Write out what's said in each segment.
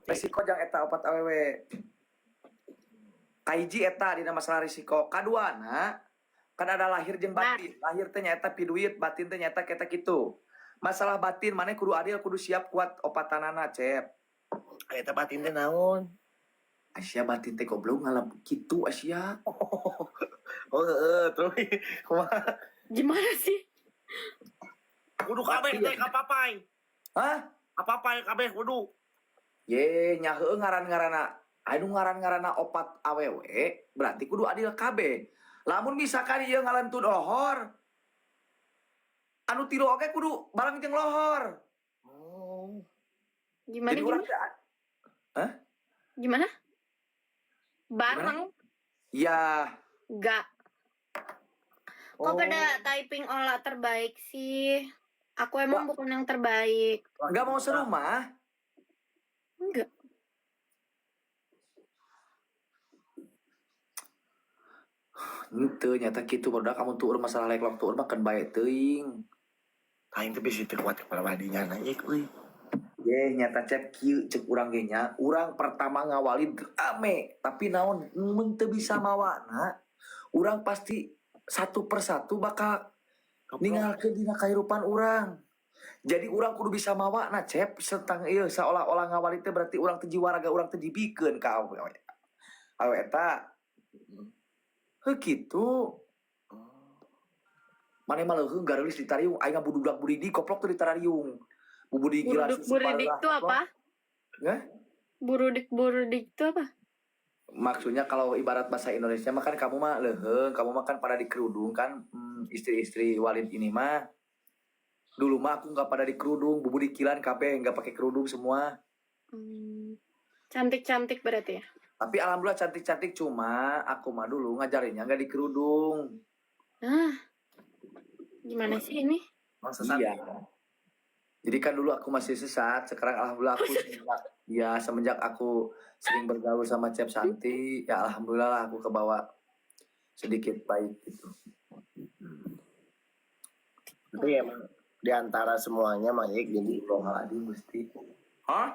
Berarti. Resiko jang eta opat awewe. Kahiji eta dina masalah risiko. Kaduana kan ada lahir jeung batin. Lahir teh nyaeta piduit, batin teh nyaeta kita kitu. Masalah batin maneh kudu adil, kudu siap kuat opatanana, Cep. Eta batin teh naon? Asia batin teh goblok ngalap kitu Asia. Oh heeh, terus kumaha? Gimana sih? Kudu kabeh teh ka papai. Hah? Ka papai kabeh kudu. Ye, nya heueuh ngaran-ngaranna. Anu ngaran-ngaranna opat awewe berarti kudu adil kabeh. Lamun misalkan ieu ngalentun lohor, anu tilu oge kudu bareng jeung lohor. Oh. Gimana Jadi urang gimana? teh. Hah? Gimana? Bareng? Ya, Enggak. Kok Oh. pada typing olah terbaik sih? Aku emang Wah. bukan yang terbaik. Nggak mau serumah. Enggak. Henteu nyata kitu barudak kamu tuur masalah leklok tuur mah keun bae teuing. Aing teh bisi teu kuat kepala badinya na ieu euy. Ye nyata Cep kieu cek urang ge nya. Urang pertama ngawali rame, tapi naon mun teu bisa mawana, urang pasti satu persatu bakal ninggalkeun dina kahirupan urang. Jadi urang kudu bisa mawana Cep tentang ieu seolah-olah ngawali teh berarti urang teh jiwa raga urang teh dibikeun ka awewe. Awewe eta. Heuh kitu. Maneh mah leuheung gareulis ditariung aing ngabududak buridi koplok teu ditarariung. Bubudi gila Burudik susu burudik parah. itu apa? Hah? Burudik burudik itu apa? Maksudnya kalau ibarat bahasa Indonesia mah kan kamu mah leuheung, kamu mah kan pada di kerudung kan, istri-istri Walid ini mah. Dulu mah aku nggak pada di kerudung, bubudi kilan kabeh nggak pakai kerudung semua. Cantik-cantik berarti ya? Tapi alhamdulillah cantik-cantik, cuma aku mah dulu ngajarinnya nggak di kerudung. Ah, gimana sih ini? Masa sesat. Iya. Jadi kan dulu aku masih sesat, sekarang alhamdulillah aku semenjak, ya semenjak aku sering bergaul sama Cep Santi, ya alhamdulillah lah aku kebawa sedikit baik gitu. Tapi emang di antara semuanya mah Yek jadi Astagfirullahaladzim Gusti. Hah?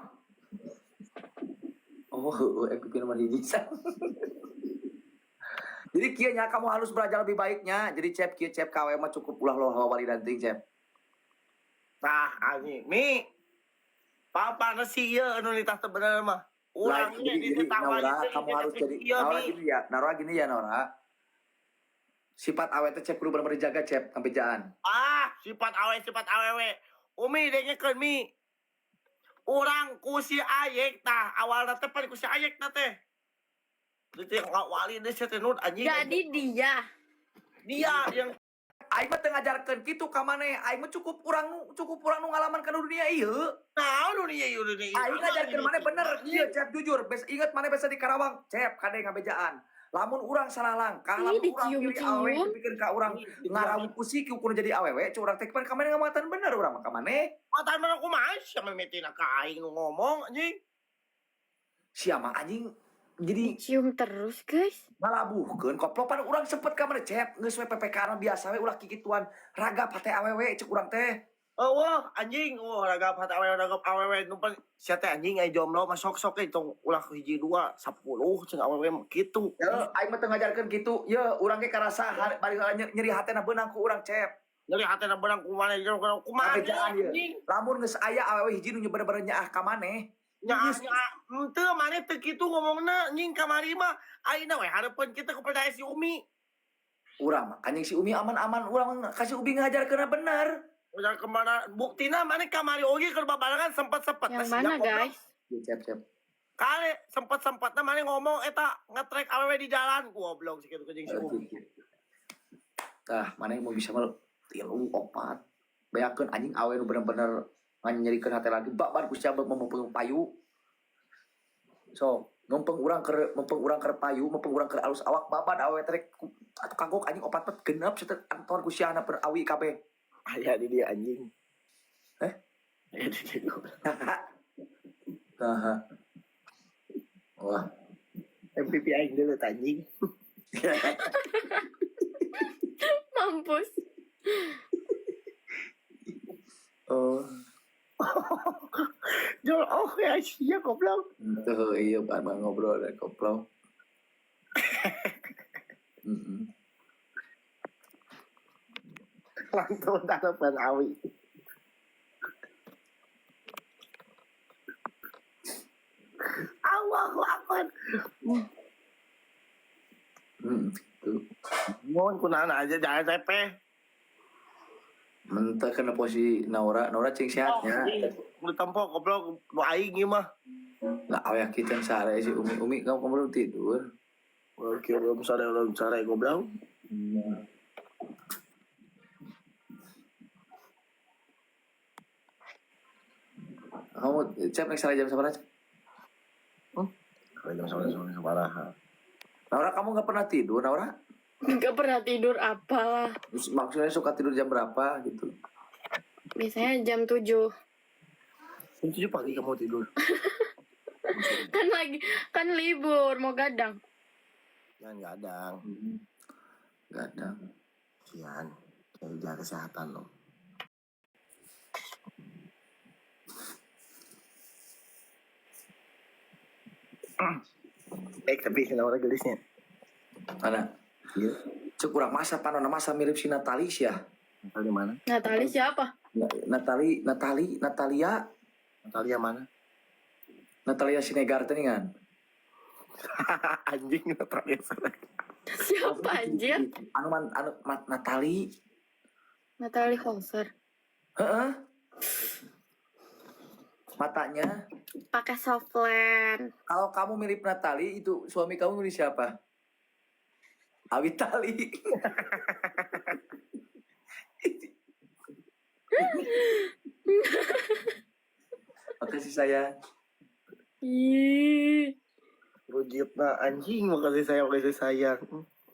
Oh, heueuh MVP nomor hiji. Jadi kieu nya kamu harus belajar lebih baiknya. Jadi Cep kieu Cep KW mah cukup ulah loh wali danting Cep. Tah anjing. Mi. Papa nasi ieu anu nitah teu bener mah. Lah, Urang jadi, jadi Naura, kamu harus jadi iya, Naura Mi. gini ya, Naura gini ya Naura. Sifat awet teh Cep kudu bener-bener dijaga Cep sampai jaan. Ah, sifat awe sifat awewe. Umi dengekeun Mi. Urang ku si Ayek tah awalna teh pan ku si Ayek na teh. Itu yang ngawali deh si teh Nur anjing. Jadi dia. Dia yang Aing mah teu ngajarkeun kitu ka maneh. Aing mah cukup urang nu ngalaman kana dunia ieu. Nah, dunia ieu dunia ieu. Aing ngajarkeun maneh bener ieu Cep jujur. Bes inget maneh biasa di Karawang, Cep kade ngabejaan. Lamun urang salah langkah, Ih, lamun urang pilih awewe dicium-cium. dipikeun ka urang ngarawung ku si kudu jadi awewe, cu urang teh pan ka maneh ngamatan bener urang mah ka maneh. Matan mana kumaha sia mimitina ka aing nu ngomong anjing. Sia mah anjing jadi Dicium terus, guys. ngalabuhkeun koplok pan urang sempet ka maneh Cep geus we PPK biasa we ulah kikituan ragap hate awewe cek urang teh. Oh, wah, anjing, wah, ragap hate awewe, ragap awewe, nu pan sia teh anjing aya jomblo mah sok-sok ge tong ulah hiji dua, 10 cenah awewe mah kitu. Ya, aing mah teu ngajarkeun kitu. Ye, urang ge karasa bari nyeri hatena beunang ku urang Cep. Nyeri hatena beunang ku maneh jeung kumaha Ngabejaan ye. anjing. Lamun geus aya awewe hiji nu bener-bener nyaah ka maneh. Nyaah nyaah henteu maneh teu kitu ngomongna anjing kamari mah ayeuna we hareupeun kitu kepada si Umi. Urang mah kanjeng si Umi aman-aman urang mah kasih Umi ngajarkeunna bener. Udah kemana buktina maneh kamari oge keur babarengan sempet-sempet Yang mana, guys? Ye, Cep, Cep. Kali sempet-sempetna maneh ngomong eta ngetrek awewe di jalan goblok sakitu jeung si Umi. Tah, maneh mau bisa mah tilu opat. Beakeun anjing awe nu bener-bener nganyerikeun hate lagi babar ku sia meumpeung payu. So, mempeng urang keur payu, mempeng urang keur alus awak baban awe trek atuh kagok anjing opat pet genep sia teh anton ku sia per awi kabeh. Aya di dia anjing. Eh? Aya di dia goblok. Haha. Wah. MVP aing dulu anjing. Mampus. Oh. Jol, oh ya sia goblok. Tuh, iya bang ngobrol dan koplok. Mm-mm. Langsung tanaman awi. Allahu Akbar. Gitu. Mohon kunaon aja jangan tepe. Mentah kena posisi Naura, Naura cing sehatnya. Lu tempo goblok nu aing ieu mah. Lah awak kita sare si Umi Umi kamu belum tidur. Oke, belum sare goblok. Kamu cep next sare jam seberapa? Cep? Jam sore sore sabaraha. Naura kamu nggak pernah tidur Naura? Nggak pernah tidur apalah. Terus maksudnya suka tidur jam berapa gitu? Biasanya jam 7. Jam 7 pagi kamu tidur. Kan lagi kan libur mau gadang. Jangan gadang. Gak ada. Kian, kayak jaga kesehatan lo. Tapi si Naura gelisnya. Mana? Iya. Cek kurang masa panona masa mirip si Natalis ya. Natalia mana? Natali siapa? Natali, Natali, Natalia, Natalia mana? Natalia Sinegar teh kan. Anjing Natalia Sinegar. Siapa anjir? Anu man, anu mat, Natali. Natali Holzer. Heeh. Matanya. Pakai softland. Kalau kamu mirip Natali, itu suami kamu mirip siapa? Awi Tali. Makasih sayang. Ih. Rujit nah anjing makasih sayang.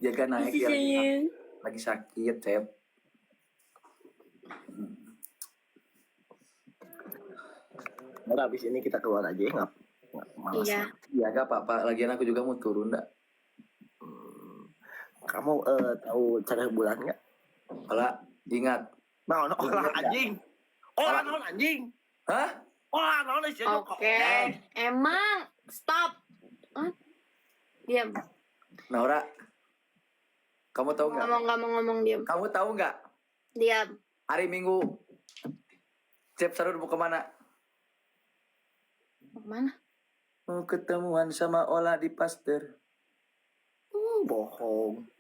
Jaga naik Ih, ya. sayang. Lagi sakit, Cep. Ntar abis ini kita keluar aja ya, nggak malas. Iya. Ya gak apa-apa. Lagian aku juga mau turun, dak. Kamu tahu cara bulan nggak? Olah, ingat. Nah, no, olah anjing. Olah non anjing. Hah? Olah non sih. Oke. Emang stop. Hah? Diam. Naura, kamu tahu nggak? Nggak mau ngomong diam. Kamu tahu nggak? Diam. Hari Minggu, Cep Sarur mau kemana? Mau kemana? Mau ketemuan sama Ola di Pasteur. Bohong.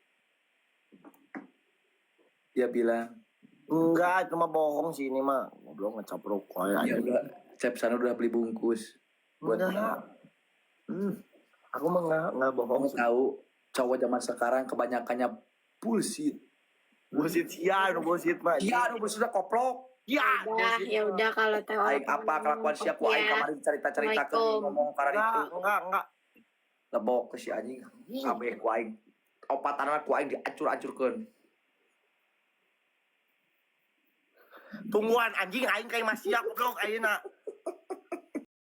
Dia bilang, Enggak, cuma bohong sih ini mah. Goblok ngecaprok kayak ya udah, Cep Sanur udah beli bungkus. Buat Enggak. Aku mah enggak bohong. Kamu tahu cowok zaman sekarang kebanyakannya bullshit. Bullshit sia, nu bullshit mah. Iya, aduh bullshit koplok. Ya, Udah, ya udah kalau tahu. Aing apa kelakuan siap ku aing kemarin cerita-cerita ke ngomong karena itu. Enggak. Lebok ke si anjing. Kabeh ku aing. Opatanana ku aing diacur-acurkeun. Tungguan anjing aing kayak masih goblok ayeuna.